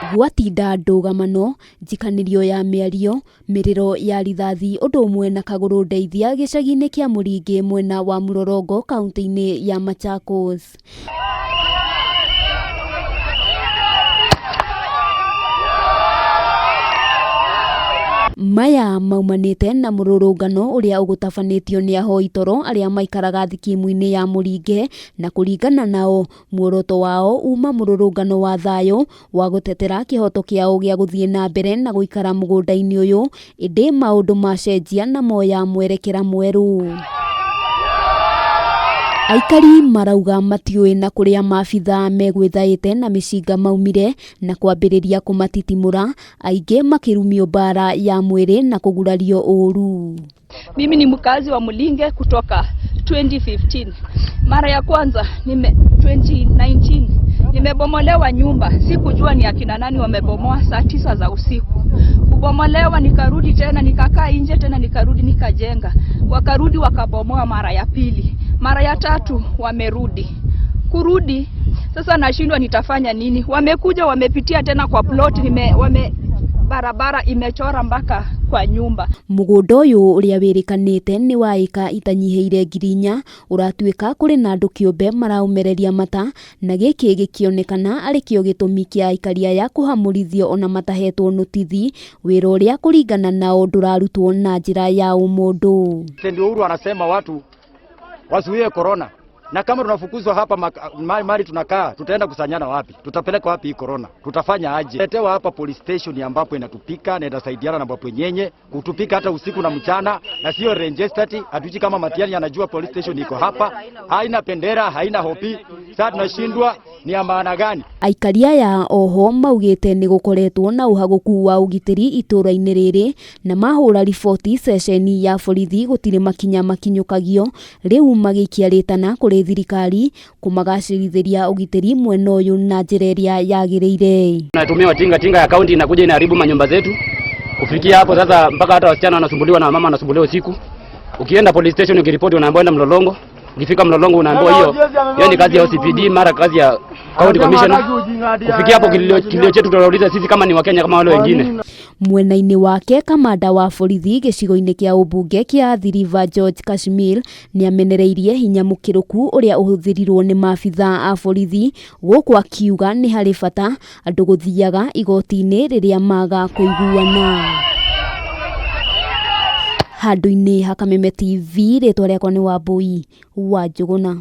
Gwatinda ndũgamano, njikanĩrio ya mĩario, mĩrĩro ya rithathi ũndũ ũmwe na kagũrũ ndeithia gĩcagi-inĩ kĩa Mũringĩ mwena wa Mũrorongo kaunti-inĩ ya Machakos. Maya maumanĩte na mũrũrũngano ũrĩa ũgũtabanĩtio nĩ ahoi toro arĩa maikaraga thikimu-inĩ ya Mũringe na kũringana nao muoroto wao uma mũrũrũngano wa thayũ wa gũtetera kĩhoto kĩao gĩa gũthiĩ na mbere na gũikara mũgũnda-inĩ ũyũ ĩndĩ maũndũ macenjia na moya mwerekera mwerũ. Aikari marauga matiũĩ na kũrĩa maabithaa megwĩthaĩte na mĩcinga maumire na kwambĩrĩria kũmatitimũra, aingĩ makĩrumio mbara ya mwĩrĩ na kũgurario ũũru. Mimi ni mkazi wa Mulinge kutoka 2015. Mara ya kwanza 2019 nimebomolewa nyumba, sikujua ni akina nani wamebomoa saa 9 za usiku. Kubomolewa nikarudi tena nikakaa nje tena nikarudi nikajenga, wakarudi wakabomoa mara ya pili, mara ya tatu wamerudi. Kurudi sasa nashindwa nitafanya nini. Wamekuja wamepitia tena kwa plot, barabara imechora mpaka kwa nyumba. Mũgũnda ũyũ ũrĩa wĩrĩkanĩte nĩ wa ĩka itanyihĩire 4,000 ũratuĩka kũrĩ na andũ kĩũmbe maraũmereria mata na gĩkĩ gĩkĩonekana arĩ kĩo gĩtũmi kĩa aikari aya kũhamũrithio ona matahetwo notithi, wĩra ũrĩa kũringana nao ndũrarutwo na njĩra ya ũmũndũ. Ndio Uhuru anasema watu wazuie corona, na kama tunafukuzwa hapa mali tunakaa, tutaenda kusanyana wapi? Tutapeleka wapi hii corona? Tutafanya aje? Letewa hapa police station ambapo inatupika na inasaidiana na mwenyenye kutupika hata usiku na mchana, na sio registered. Hatuji kama Matiang'i anajua police station iko hapa, haina bendera, haina hopi. Sasa tunashindwa ni ya maana gani? Aikari aya oho maugĩte nĩ gũkoretwo na ũhagũku wa ũgitĩri itũũra-inĩ rĩrĩ na mahũra riboti ceceni ya borithi gũtirĩ makinya makinyũkagio, rĩu magĩikia rĩtana kũrĩ thirikari kũmagacĩrithĩria ũgitĩri mwena ũyũ na njĩra ĩrĩa yagĩrĩire. Tunatumia tinga tinga ya kaunti inakuja inaharibu manyumba zetu. Kufikia hapo sasa mpaka hata wasichana wanasumbuliwa na mama wanasumbuliwa usiku. Ukienda police station ukiripoti unaambiwa enda Mlolongo. Ukifika Mlolongo unaambiwa hiyo ni kazi ya OCPD, mara kazi ya county commissioner. Kufikia hapo kilio chetu tunauliza sisi kama ni Wakenya kama wale wengine. Mwena-inĩ wake kamanda wa borithi gĩcigo-inĩ kĩa ũmbunge kĩa Athi River George Kashmir nĩamenereirie hinya mũkĩrũku ũrĩa ũhũthĩrirwo nĩ maabithaa a borithi gũkũ akiuga nĩ harĩ bata andũ gũthiaga igoti-inĩ rĩrĩa maga kũiguana. Handũ-inĩ ha Kameme TV, rĩtwa rĩakwa nĩ Wambui wa Njũgũna.